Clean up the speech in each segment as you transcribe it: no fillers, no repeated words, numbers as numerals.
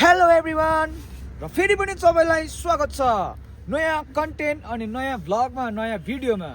hello everyone र फेरि पनि सबैलाई स्वागत छ नयाँ कन्टेन्ट अनि नयाँ भ्लगमा नयाँ भिडियोमा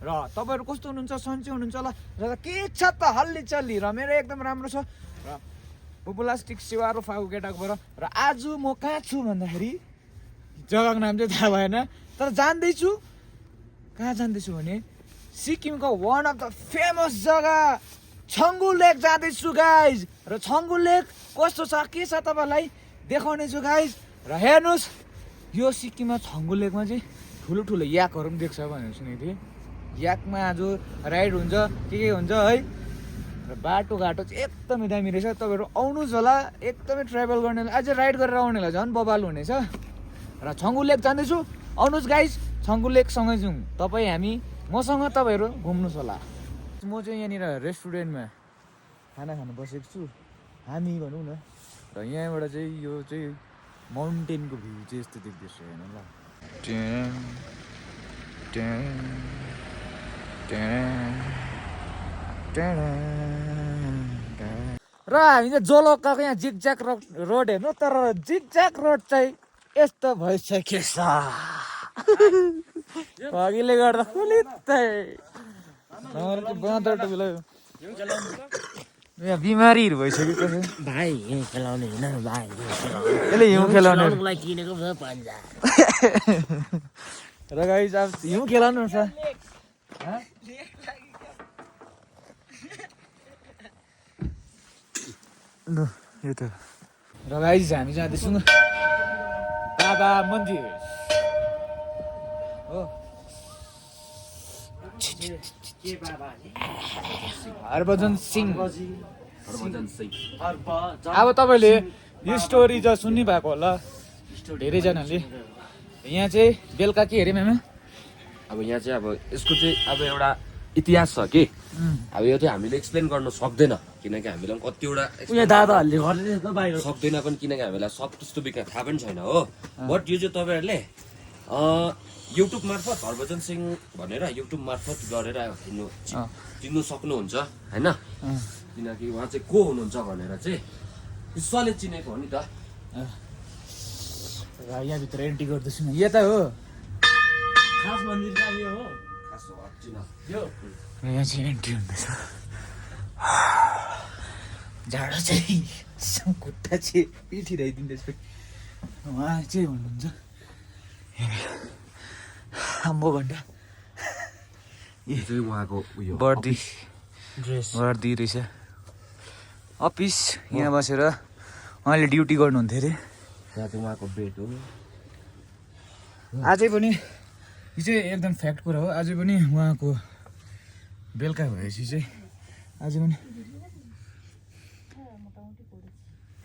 र तपाईहरु कस्तो हुनुहुन्छ सन्चै हुनुहुन्छ होला र के छ त हल्ली चल्ली र मेरो एकदम राम्रो छ र पोपुलास्टिक सेवारो फागु केटाकोबाट र आज म कहाँ छु भन्दाखेरि जग्गाको नाम चाहिँ थाहा भएन तर जान्दैछु कहाँ जान्दैछु भने सिक्किमको वान अफ द फेमस जग्गा छङ्गु लेक जाँदैछु गाइज र छङ्गु लेक कस्तो छ के छ तपाईलाई देखाउने छु गाइज र हेर्नुस् यो सिक्किममा छङ्गु लेकमा चाहिँ ठुलो ठुलो याकहरू पनि देख्छ भनेर सुनेको थिएँ याकमा आज राइड हुन्छ के हुन्छ है र बाटोघाटो चाहिँ एकदमै दामी रहेछ तपाईँहरू आउनुहोस् होला एकदमै ट्राभल गर्नेलाई अझै राइड गरेर आउनेलाई झन् बबाल हुनेछ र छङ्गु लेक जाँदैछु आउनुहोस् गाइज छङ्गु लेकसँगै जाउँ तपाईँ हामी मसँग तपाईँहरू घुम्नुहोस् होला म चाहिँ यहाँनिर रेस्टुरेन्टमा खाना खानु बसेको छु हामी भनौँ न र यहाँबाट चाहिँ यो चाहिँ माउन्टेनको भ्यू चाहिँ यस्तो देख्दैछ हेर्नु ल र हामी चाहिँ जोलक्काको यहाँ जिगज्याक रोड हेर्नु तर जिगज्याक रोड चाहिँ यस्तो भइसकेको छ अघिले गर्दा फुलित्तै बिमारीहरू भइसक्यो भाइ हिउँ खेलाउने होइन भाइ यसले हिउँ खेलाउने किनेको छ पन्जा र गाइस अब हिउँ खेलाउनु पर्छ यो त र गाइस हामी जाँदैछौँ बाबा मन्दिर हो हरभजन सिंह अब तपाईँले यो स्टोरी त सुन्नु भएको होला धेरैजनाले यहाँ चाहिँ बेलुका के हेऱ्यो म्याम अब यहाँ चाहिँ अब यसको चाहिँ अब एउटा इतिहास छ कि अब यो चाहिँ हामीले एक्सप्लेन गर्न सक्दैन किनकि हामीलाई पनि कतिवटा दादाहरूले गर्ने बाहिर सक्दैन पनि किनकि हामीलाई सब त्यस्तो विकास थाहा पनि छैन हो बट यो चाहिँ तपाईँहरूले युट्युब मार्फत हरभजन सिंह भनेर युट्युब मार्फत गरेर चिन्नु सक्नुहुन्छ होइन किनकि उहाँ चाहिँ को हुनुहुन्छ भनेर चाहिँ विश्वले चिनेको हो नि त यहाँभित्र एन्ट्री गर्दैछु म यता हो खास मन्दिर चाहिँ यो हो यहाँ चाहिँ एन्ट्री हुँदैछ जाडो चाहिँ खुट्टा चाहिँ पिठिरहेदिँदैछ उहाँ चाहिँ हुनुहुन्छ आम्बो भन्दा यो चाहिँ उहाँको उयो वर्दी ड्रेस वर्दी रहेछ अफिस यहाँ बसेर उहाँले ड्युटी गर्नुहुन्थ्यो अरे यहाँ चाहिँ उहाँको बेड हो अझै पनि यो चाहिँ एकदम फ्याक्ट कुरा हो अझै पनि उहाँको बेलुका भएपछि चाहिँ अझै पनि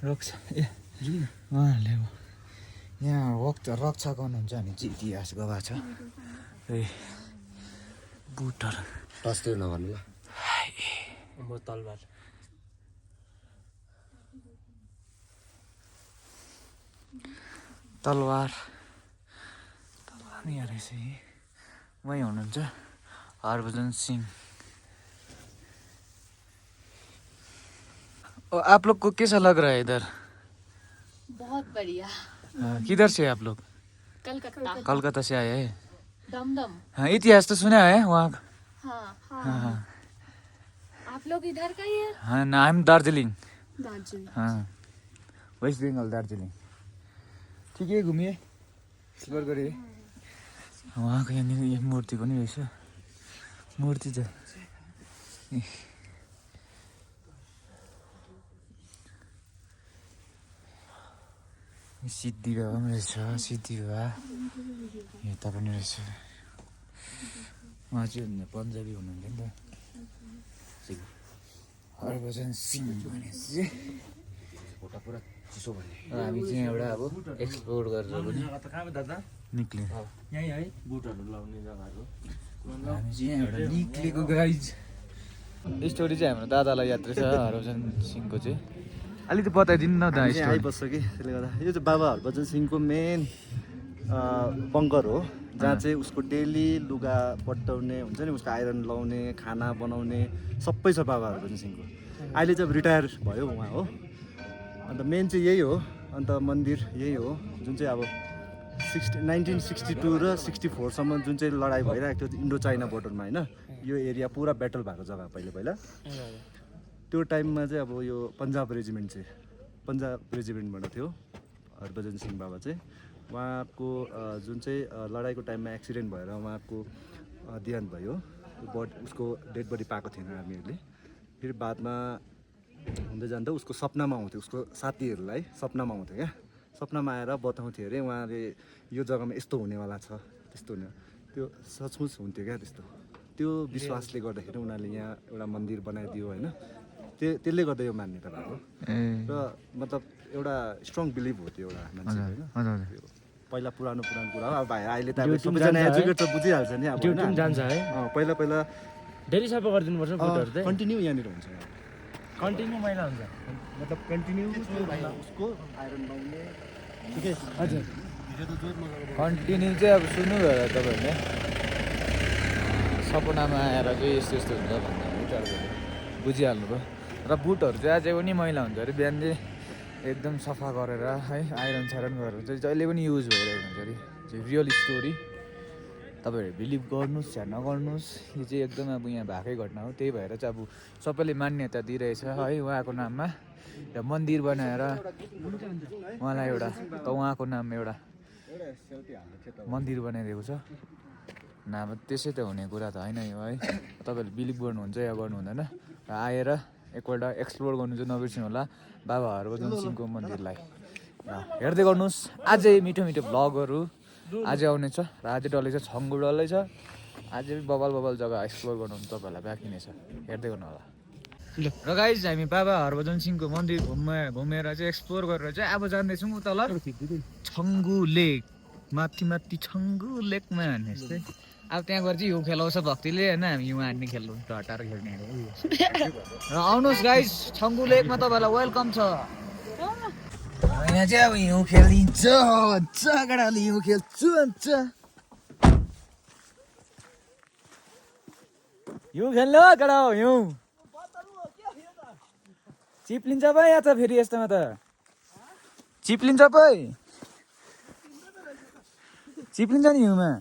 रक्षा ए उहाँहरूले अब यहाँ रक्षा गर्नुहुन्छ भने चाहिँ इतिहास गएको छ ए बुटहरू टस्टर नगर्नु ल म तलवार तलवार यहाँ रहेछ है वहीँ हुनुहुन्छ हरभजन सिंह आप लोग को कैसा लग रहा है इधर बहुत बढ़िया किधर से आप लोग कलकत्ता कोलकाता से आए हैं दमदम हाँ इतिहास तो सुना है वहाँ का हाँ हाँ हाँ आप लोग इधर का ही है हाँ नाम दार्जिलिङ दार्जिलिङ हाँ वेस्ट बेङ्गल दार्जिलिङ ठिकै घुमिए एक्सप्लोर गरेँ उहाँको यहाँनिर यो मूर्ति पनि रहेछ मूर्ति त सिद्धि बाबा पनि रहेछ सिद्धि बाबा यता पनि रहेछ उहाँ चाहिँ पन्जाबी हुनुहुन्थ्यो नि त हरभजन सिंह भनेपछि खुट्टा पुरा चिसो भन्ने हामी चाहिँ एउटा अब एक्सप्लोर गरेर पनि निक्ल्यौँ यहीँ है बुटहरू लाउने जग्गाहरू हामी चाहिँ यहाँबाट निक्लेको गाइज स्टोरी चाहिँ हाम्रो दादालाई याद रहेछ हरभजन सिंहको चाहिँ अलिकति बताइदिनु न दा आइबस्छ कि त्यसले गर्दा यो चाहिँ बाबा हरभजन सिंहको मेन बङ्कर हो जहाँ चाहिँ उसको डेली लुगा पट्याउने हुन्छ नि उसको आइरन लाउने खाना बनाउने सबै छ बाबा हरभजन सिंहको अहिले चाहिँ अब रिटायर भयो उहाँ हो अन्त मेन चाहिँ यही हो अन्त मन्दिर यही हो जुन चाहिँ अब 1962 र 64सम्म जुन चाहिँ लडाइँ भइरहेको थियो इन्डो चाइना बोर्डरमा होइन यो एरिया पुरा ब्याटल भएको जग्गा पहिला त्यो टाइममा चाहिँ अब यो पन्जाब रेजिमेन्टबाट थियो हरभजन सिंह बाबा चाहिँ उहाँको जुन चाहिँ लडाइँको टाइममा एक्सिडेन्ट भएर उहाँको देहान्त भयो उसको डेड बडी पाएको थिएन हामीहरूले फेरि बादमा हुँदै जाँदा उसको सपनामा आउँथ्यो उसको साथीहरूलाई सपनामा आउँथ्यो क्या सपनामा आएर बताउँथ्यो अरे उहाँले यो जग्गामा यस्तो हुनेवाला छ त्यस्तो हुने त्यो सचमुच हुन्थ्यो क्या त्यस्तो त्यो विश्वासले गर्दाखेरि उनीहरूले यहाँ एउटा मन्दिर बनाइदियो होइन त्यसले गर्दा यो मान्यता भएको र मतलब एउटा स्ट्रङ बिलिभ हो त्यो एउटा मान्छे होइन पहिला पुरानो कुरा हो अब भाइ अहिले त अब सबैजना एजुकेट त बुझिहाल्छ नि अब ड्युटी पनि जान्छ है पहिला डेली सफा गरिदिनुपर्छ बुटहरू चाहिँ कन्टिन्यू यहाँनिर हुन्छ कन्टिन्यू मैला हुन्छ मतलब कन्टिन्यू उसको आइरन लाउने हजुर कन्टिन्यू चाहिँ अब सुन्नुभयो होला तपाईँहरूले सपनामा आएर चाहिँ यस्तो यस्तो हुन्छ भन्ने विचारहरू बुझिहाल्नु भयो र बुटहरू चाहिँ अझै पनि मैला हुन्छ अरे बिहान चाहिँ एकदम सफा गरेर है आइरन साइरन गरेर चाहिँ जहिले पनि युज भइरहेको हुन्छ अरे चाहिँ रियल स्टोरी तपाईँहरू बिलिभ गर्नुहोस् या नगर्नुहोस् यो चाहिँ एकदम अब यहाँ भएकै घटना हो त्यही भएर चाहिँ अब सबैले मान्यता दिइरहेछ है उहाँको नाममा र मन्दिर बनाएर उहाँलाई एउटा उहाँको नाममा एउटा मन्दिर बनाइदिएको छ नभए त्यसै त हुने कुरा त होइन यो है तपाईँहरूले बिलिभ गर्नुहुन्छ या गर्नु हुँदैन र आएर एकपल्ट एक्सप्लोर गर्नु चाहिँ नबिर्सिनु होला बाबा हरभजन सिंहको मन्दिरलाई हेर्दै गर्नुहोस् अझै मिठो मिठो भ्लगहरू अझै आउनेछ र अझै डल्लै छ छङ्गु डल्लै छ अझै बबल जग्गा एक्सप्लोर गर्नु तपाईँहरूलाई बाँकी नै छ हेर्दै गर्नु होला र गाइज हामी बाबा हरभजन सिंहको मन्दिर घुमेर चाहिँ एक्सप्लोर गरेर चाहिँ अब जाँदैछौँ तल छङ्गु लेक माथि छङ्गु लेकमा हान्ने जस्तै अब त्यहाँ गएर चाहिँ हिउँ खेलाउँछ भक्तिले होइन हामी हिउँ हान्ने खेल्नु हटाएर खेल्ने र आउनुहोस् गाइज छङ्गु लेकमा तपाईँहरूलाई वेलकम छ यहाँ चाहिँ अब हिउँ खेलिन्छ केटाले हिउँ खेल्छु भन्छ हिउँ खेल्नु केटा हो हिउँ चिप्लिन्छ पो या त फेरि यस्तोमा त चिप्लिन्छ पो चिप्लिन्छ नि हिउँमा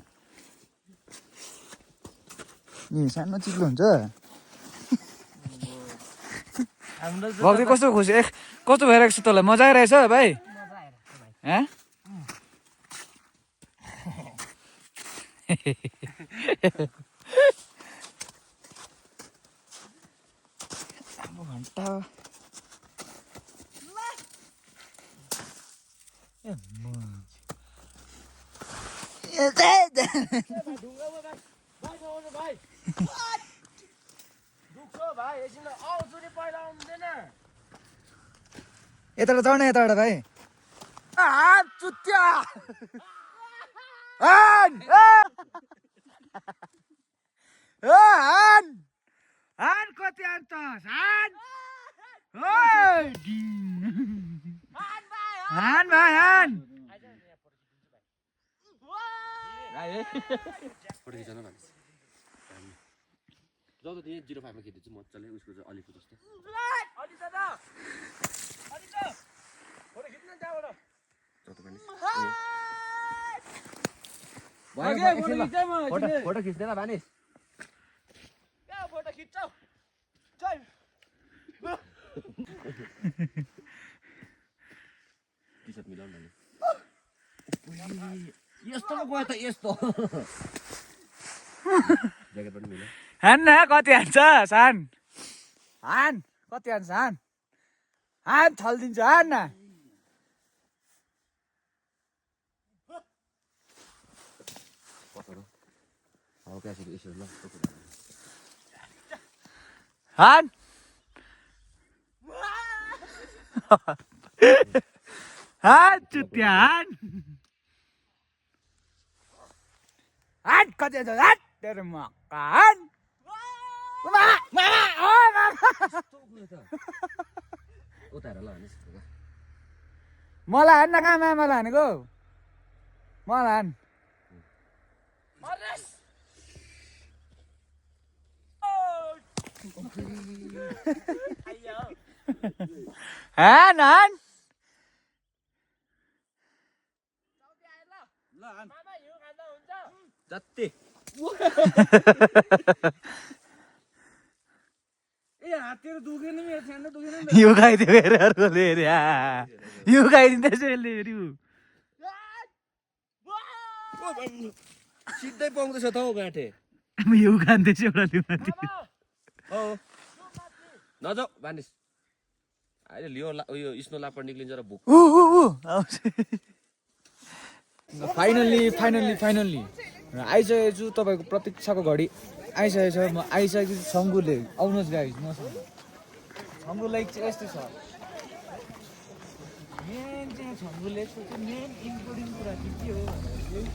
नि सानो चिप्लो हुन्छ भक्ति कस्तो खुसी कस्तो भइरहेको छ तँलाई मजा आइरहेछ भाइ घन्टा यताबाट चढ्न यताबाट भाइ चुत्या कति हान्छ हान भाइ हान फोटो खिचाउन भनेपछि जब त्यही 05मा खिच्दैछु मजाले उसको चाहिँ अलिकति जस्तो फोटो खिच्दैन भानिस फोटो खिच्छौ टी-सर्ट मिलाउन भने यस्तोमा गयो त यस्तो ज्याकेट पनि मिल्यो हान न कति हान्छ सान हान कति हान्छ हान हान थल्दिन्छ हान न हल्का यसो ल हान हान चुत्या हान हान कति हान्छ हान तेरो मक्का हान मलाई हान्न कहाँ मामालाई हानेको मलाई हान हान हान जति यो खाइदियो अरे अर्कोले अरे यो खाइदिँदैछ यसले फेरि सिधै पाउँदैछ त हौ गाँठे यो खाँदैछ एउटा माथि नजाऊ बानिस अहिले लियो उयो स्नो लापर निक्लिन्छ र भुक फाइनल्ली आइसकेको छु तपाईँको प्रतीक्षाको घडी आइसकेको छ म आइसकेको छु सङ्गुले आउनुहोस् गाइस मसँग छङ्गु लाइक चाहिँ यस्तो छ मेन चाहिँ छङ्गु लेकको चाहिँ मेन इम्पोर्टेन्ट कुरा चाहिँ के हो भन्दाखेरि चाहिँ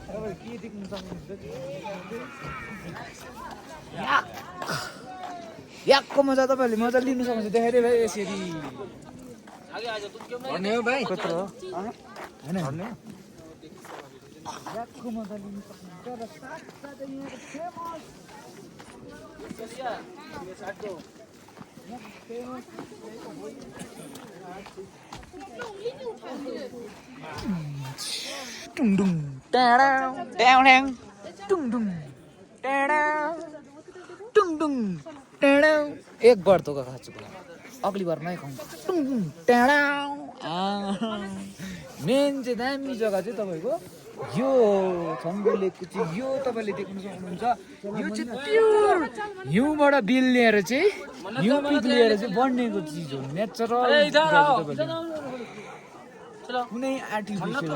तपाईँहरू के देख्नु सक्नुहुन्छ याकको मजा तपाईँहरूले मजा लिनु सक्नुहुन्छ देखाइदिए भाइ यसरी भन्ने हो भाइ कत्रो होइन याकको मजा लिनु सक्नुहुन्छ र साथसाथै यहाँको फेमस टुङडुङ टाडाउ ट्याउड्याउ टुङडुङ टाडाउ टुङडुङ टाडाउ एक बार तो खा चुका अगली बार नै खाऊँ टुङडुङ टाडाउ मेन चाहिँ दामी जग्गा चाहिँ तपाईँको यो छङ्गु लेकको चाहिँ यो तपाईँले देख्न सक्नुहुन्छ यो चाहिँ प्योर हिउँबाट बिल लिएर चाहिँ हिउँ पिघलिएर चाहिँ बनिएको चिज हो नेचरल कुनै आर्टिफिसियल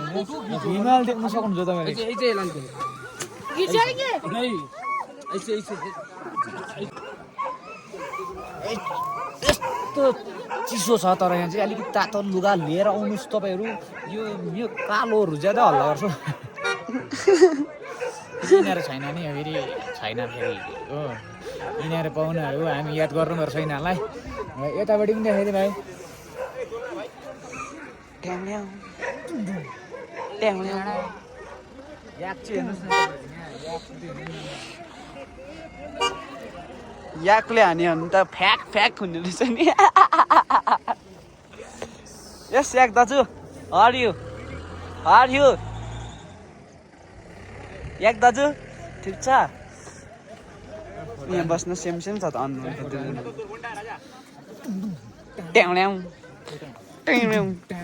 हिमाल देख्न सक्नुहुन्छ तपाईँले यस्तो चिसो छ तर यहाँ चाहिँ अलिकति तातो लुगा लिएर आउनुहोस् तपाईँहरू यो कालोहरू ज्यादा हल्ला गर्छ यिनीहरू छैन नि फेरि छैन फेरि हो यिनीहरू पाउनेहरू हामी याद गर्नुपर्छ यिनीहरूलाई यतापट्टि पनि देखाइदिए भाइ याक चाहिँ हेर्नुहोस् न याकले हान्यो भने त फ्याक फ्याक हुने रहेछ नि यस याक दाजु हरियो याक दाजु ठिक छ यहाँ बस्न सेम छ त अन्नु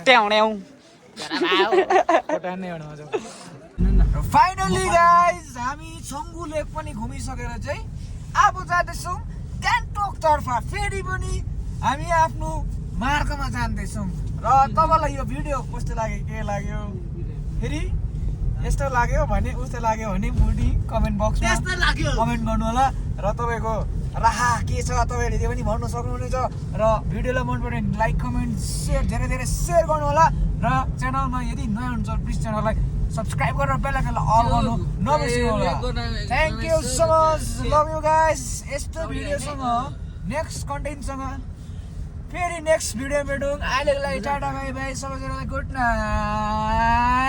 ट्याउड्याउ फाइनली गाइज हामी छङ्गु लेक पनि घुमिसकेर चाहिँ अब जाँदैछौँ गान्तोकतर्फ फेरि पनि हामी आफ्नो मार्गमा जाँदैछौँ र तपाईँलाई यो भिडियो कस्तो लाग्यो के लाग्यो फेरि यस्तो लाग्यो भने उस्तो लाग्यो भने मुनि कमेन्ट बक्समा कमेन्ट गर्नु होला र तपाईँको राहा के छ तपाईँहरूले त्यो पनि भन्न सक्नुहुनेछ र भिडियोलाई मन पऱ्यो भने लाइक कमेन्ट सेयर धेरै धेरै सेयर गर्नु होला र च्यानलमा यदि नयाँ हुनुहुन्छ प्लिज च्यानललाई सब्सक्राइब गरेर बेल आइकनलाई अल गर्नु नबिर्सिनु होला thank you so much love you guys यस्तो भिडियोसँग नेक्स्ट कन्टेन्टसँग फेरि नेक्स्ट भिडियो भेटौँ अहिलेको लागि टाटा बाई बाई सबैजनालाई गुड नाइट